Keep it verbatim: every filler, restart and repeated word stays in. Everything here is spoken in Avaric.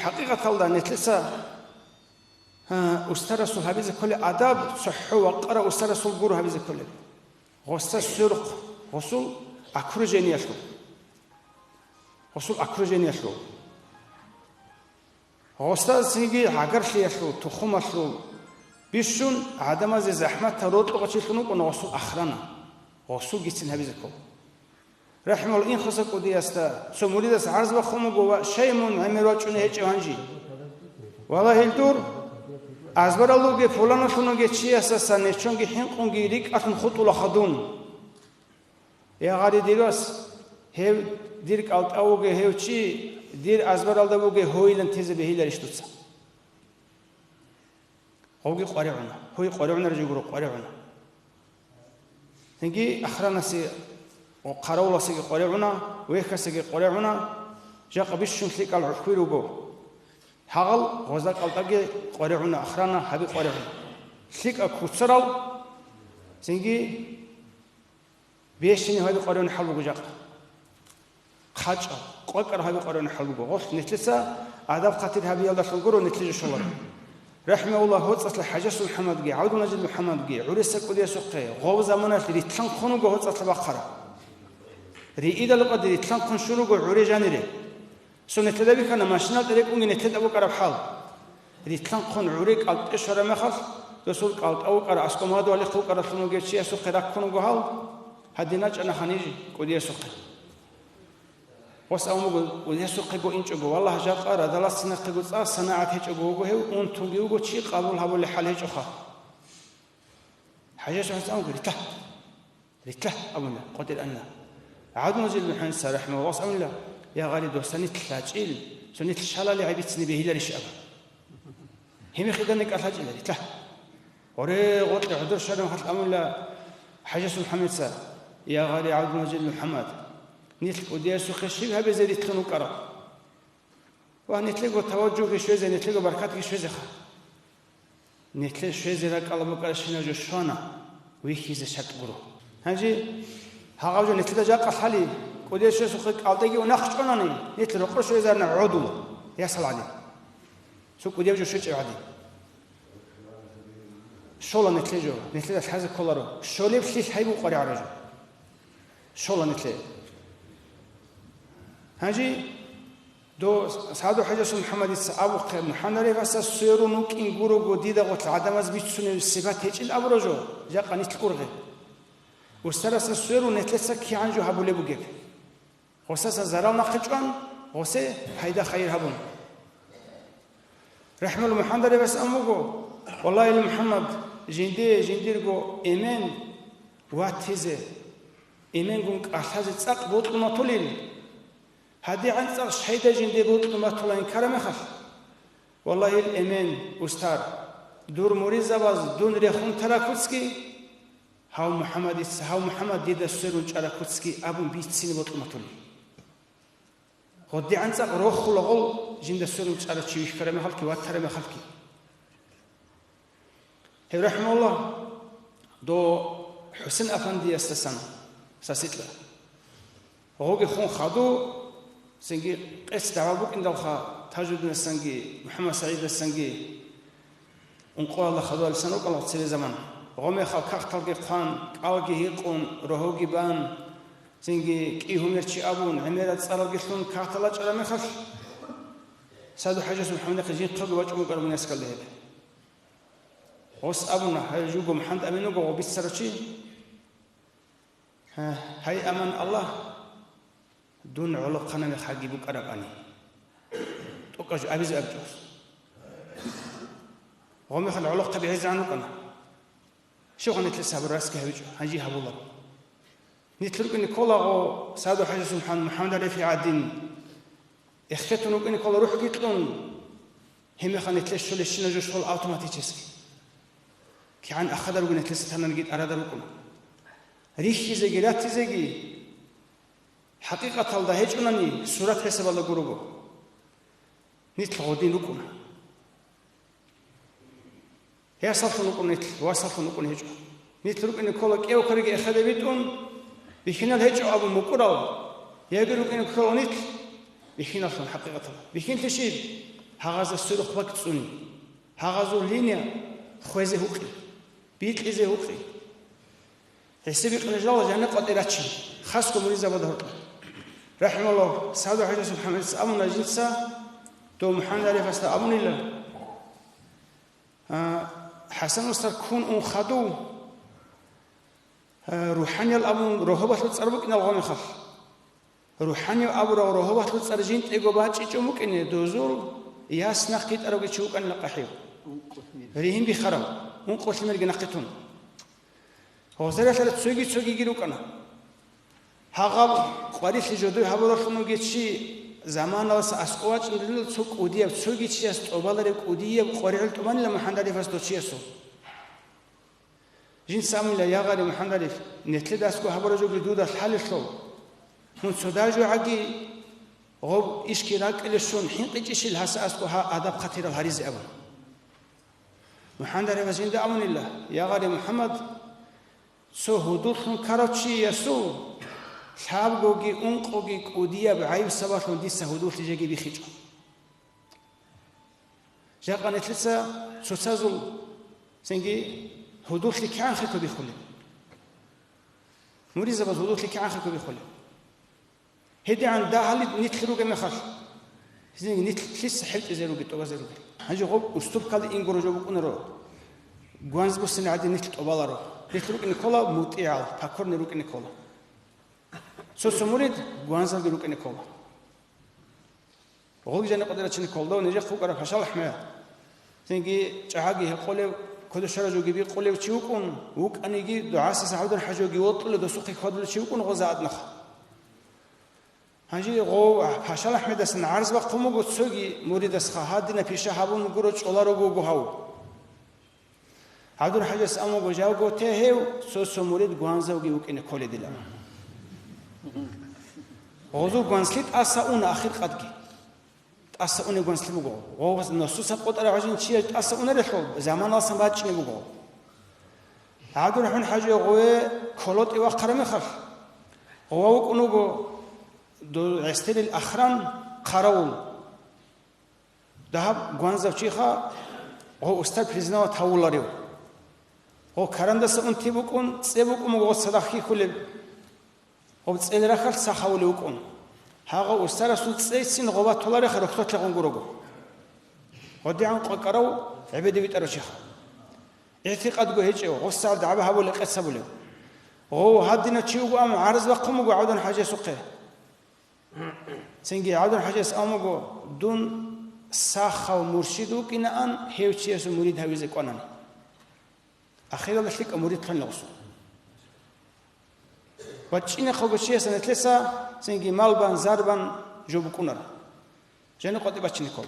ХӀакъикъаталда нилъеца, а, устарасул гьабизе кколеб адаб, цохӀо вакъарав устарасул гуро гьабизе кколеб. Гъосда сверухъ, гъосул окружениялъул. Гъосул окружениялъул. Гъосда цинги гӀагарлъиялъул, тухумалъул бищун гӀадамазе захӀматал рокьулъ гъосулъун вукӀуна гъосул охрана, гъосулгицин гьабизе ккола. РахӀимагьуллагь, Инхоса кӀудиясда цо муридас гӀарз бахъун буго ва щай мун гӀемер вачӀуней гьечӀев гьанже. Валагьил дур азбаралда вугев пуланалъун вугев чиясдасан нечонги хӀинкъунги рикӀкӀалъун хутӀулаха дун. Я гъари, дир вас, гьев дир кӀалтӀа вугев гьев чи дир азбаралда вугев гьойилан тезе бегьиларищ дуца? Гъовги къваригӀуна. Гьой къваригӀунарищ гуро, къваригӀуна. Цинги охранасе, къаравуласеги къваригӀуна, вехьасеги къваригӀуна, жакъа бищун лъикӀал гӀухьби руго. Гьагъал гъозда кӀалтӀаги къваригӀуна, охрана гьаби къваригӀуна. ЛъикӀал куцарал, цинги бещинаб гьаби къваригӀунеб хӀал буго жакъа. ХъачӀал, къвакӀарал гьаби къваригӀунеб хӀал буго. Гъолъ нилъеца адаб-хъатир гьабиялдалъун гуро нилъее жо щолареб. РахӀимагьуллагь, гьоцӀалъа ХӀажас МухӀаммадги, ГӀабдулмажид МухӀаммадги гӀуресда кӀудиясухъе гъоб заманалъ рилълъанхъун вуго гьоцӀалъа бахъараб. Риидал къаде рилълъанхъун щун руго гӀуре жанире. Цо нилъеда бихьана, машиналда рекӀунги нилъеда букӀараб хӀал. Рилълъанхъун гӀуре кӀалтӀе щвараб мехалъ, досул кӀалтӀа вукӀарав, аскӀов мадугьалихъ вукӀаравлъун вугев чиясухъе раккун вуго гьал, гьадин рачӀана гьанир кӀудиясухъе. Гъос абун буго, кӀудиясухъего инчӀого, валлагь, жакъа радаласцинахъего цӀакъ санагӀат гьечӀого вуго гьев, унтунги вуго, чи къабул гьабулеб хӀал гьечӀоха. ХӀажас гьес абун буго: «Рилълъа! Рилълъа!» абуна, къотӀир ана. ГӀабдулмажид МухӀаммадица, рахӀимагьуллагь, абуна: «Я гъари, досда нилъ лъачӀил, цо нилъ щалали гӀеб бицине бегьиларищ?» абун. Гьеб мехалъ данде кӀалъачӀила, рилълъа. Гъоре гъоркье гӀодор щвараб мехалъ абуна ХӀажас МухӀаммадица: «Я гъари, ГӀабдулмажид МухӀаммад, нилъ кӀудиясухъе щиб гьабизе рилълъун вукӀарал? Ва нилъего таважжугьги щвезе, нилъего баркатги щвезеха». Нилъер щвезе ракӀалда букӀарабщинаб жо щвана, вихьизе шартӀ гуро. Гьанже гьагъаб жо нилъеда жакъа лъали, кӀудиясухъе кӀалтӀеги унахъ чӀванани, нилъ рокъор щвезарна гӀодула, ясал гӀадин. Цо кӀудияб жо щвечӀеб гӀадин. Щола нилъер жо, нилъеда лъазе кколаро, щолеблъи лъай букъаригӀараб жо. Щола нилъее. Гьанже дов СагӀду ХӀажасул МухӀаммадица абухъе, МухӀаммад ГӀарифасда сверун вукӀин гурого дида гъорлъ гӀадамаз бицунеб сипат гьечӀин абураб жо, жакъа нилъ ургъе. Устарасда сверун нилъеца кигӀан жо гьабулеб бугеб. Гъосаса зарал нахъе чӀван, гъосе пайда-хайир гьабун. РахӀимагьуллагь, МухӀаммад ГӀарифас абун буго: «Валлагьи, МухӀаммад, жинде жиндирго эмен ватизе, эменгун кӀалъазе цӀакъ бокьун батулин. ГьадигӀан цӀакъ щайда жинде бокьун батулин ккараб мехалъ, валлагьи, эмен, устар, дур муридзабаз дун рехун тараб куцги, гьав МухӀаммадица, гьав МухӀаммад дида сверун чӀараб куцги абун бицине бокьун батулин». ГъодигӀан цӀакъ рохула гъол жинда сверун чӀарав чи вихьараб мехалъги ватараб мехалъги. Гьев, рахӀимагьуллагь, дов ХӀусен-афандиясдасан сасикьа. Гъоги хун хадув, цинги къец дагӀва букӀиндалха, Тажуддинасанги МухӀаммад СагӀидасанги ункъоялда хадув гьарисан рукӀалха цебе заман. Гъомехал кагъталги хъван, кӀалги гьикъун, рогьоги бан, цинги кӀи-гьумер чи абун, гӀемерал цӀаралги лъун кагътал рачӀараб мехалъ, СагӀду ХӀажас МухӀаммадихъе жинхъаги вачӀун вукӀараб мунесикалда гьеб. Гъос абуна: «Гьай, жуго МухӀаммад Амин вуго гъо бицарав чи. Гьай, аман Аллагь, дун гӀолохъанаб мехалъги букӀарабани». ТӀокӀаб жо абизе абичӀо. Гъомехалъ гӀолохъаби гӀезегӀан рукӀана. Щивха нилъеца гьабураб расги гьабичӀо, гьанже гьабула. Нилъ рукӀине кколаго СагӀду ХӀажасул МухӀаммад ГӀарифи гӀадин, эхетун рукӀине ккола рухӀги кьун, гьебмехалъ нилъее щолебщинаб жо щола автоматически. КигӀан ахадар руго нилъеца тананги тӀарадар рукӀуна. Рихьизеги ратизеги хӀакъикъаталда гьечӀунани сурат хӀисабалда гурого. Нилъ гъодин рукӀуна. Ясаллъун рукӀун нилъ, васаллъун рукӀун гьечӀо. Нилъ рукӀине ккола кӀевхариги эхеде битӀун, бихьинал гьечӀо абун мукӀурал, яги рукӀине ккола нилъ бихьиналлъун хӀакъикъаталда. Бихьинлъи щиб? Гьагъазда сверухъ бакӀ цӀуни. Гьагъазул линия хвезе гьукъи, бикьизе гьукъи. ГӀиса бикъулел жал жаниб къватӀир рачин, хасго муридзабазда гьоркьоб. РахӀималлагь, СагӀду хӀажияс МухӀаммадица абуна жинца, дов МухӀаммад ГӀарифасда абунила, а, ХӀасан устар ккун ун хадув, а, рухӀаниял абун рогьобалъул цӀар букӀинал гъомехалъ. РухӀаниял абурал рогьобалъул цӀар жинтӀего бачӀичӀо букӀине, дозул яс нахъ йитӀаравги чи вукӀанила къахӀив. Ригьин бихарав, ункъо лъимерги нахъе тун. Гъозаралъара цоги-цогиги рукӀана. Гьагъаб къварилъи жодой гьабуралъун вугев чи заманалъ аскӀов вачӀунелъул цо кӀудияб, цоги чияс тӀобалареб кӀудияб къваригӀел тӀубанила МухӀаммад ГӀарифас дов чиясул. Жинца абунила, я гъари МухӀаммад ГӀариф, нилъеда аскӀов гьабураб жоги дуда лъалелъул, мун цо дажогӀаги гъоб ишги ракӀалде щун хӀинкъичӀищил гьаса аскӀов гьа адаб-хатирал гьаризе абун. МухӀаммад ГӀарифас жинда абунила, я гъари МухӀаммад, цо гьудуллъун ккарав чиясул лъабгоги ункъоги кӀудияб гӀайиб сабаблъун дица гьудуллъи жеги бихичӀо. Жакъа нилъеца цоцазул цинги гьудуллъи кигӀан хехго биххулеб? Муридзабаз гьудуллъи кигӀан хехго биххулеб? ГьедигӀан дагьалде нилъ ругеб мехалъ, цинги нилъ лъиса хӀинкъизе ругел, тӀубазе ругел? Гьанже гъоб уступкалде ингуро жо букӀунаро, гванз буссине гӀадин нилъ тӀубаларо. Нилъ рукӀине ккола мутӀигӀал, покорный рукӀине ккола. Цо-цо мурид гванзалги рукӀине ккола. Гъоги жаниб къватӀир рачине ккола, нижехъ вукӀарав ПашалахӀмеда. Цинги чӀагӀаги гьекъолев, кодошара жоги бикъулев чи вукӀун, вукӀаниги дугӀасе СагӀдул ХӀажиги вокьулев досухъе хьвадулев чи вукӀун гъоза аднахъ. Гьанже гъов ПашалахӀмедасан гӀарз бахъун буго цоги муридасха, гьадинаб пиша гьабун гуро, чӀоларого вуго гьав. ГӀабдул ХӀажияс амуго жавго те гьев, цо-цо мурид гванзавги вукӀине кколедила. Гъозул гванзлъи тӀаса уна ахиркъадги. ТӀаса унеб гванзлъи буго. Гъов насусаб къотӀарав гӀажин чияр тӀаса унарелъул заманаласан бачӀине буго. ГӀабдурахӀман ХӀажи гъове колотӀи вахъараб мехалъ, гъова вукӀун вуго ду-, гӀестелил ахран, хъаравул. Дагьаб гванзав чиха гъо устар признавать гьавуларев. Гъо карандаса унти букӀун, цӀе букӀун буго гъо цадахъ хьихьулеб. Гъоб цӀел рахьалъ сах гьавулев вукӀун. Гьагъо устарасул цӀейцин гъо батулареха рохьдолъа гъунгурого. ГъодигӀан къвакӀарав гӀебеде витӀарав чиха. ИгӀтикъадго гьечӀев, гъосагӀат дагӀба гьабулеб, къец гьабулев. Гъов гьадинав чи вугоан гӀарз бахъун буго ГӀавдан ХӀажиясухъе. Цинги ГӀавдан ХӀажияс абун буго, дун сахав муршид вукӀинаан, гьев чиясул мурид гьавизе кӀванани. Ахиралда лъикӀав мурид лъанила гъосул. Ва чӀинахъалго чиясда нилъеца цинги малбан, зарбан жо букӀунара. Жаниб къватӀибе бачине ккола.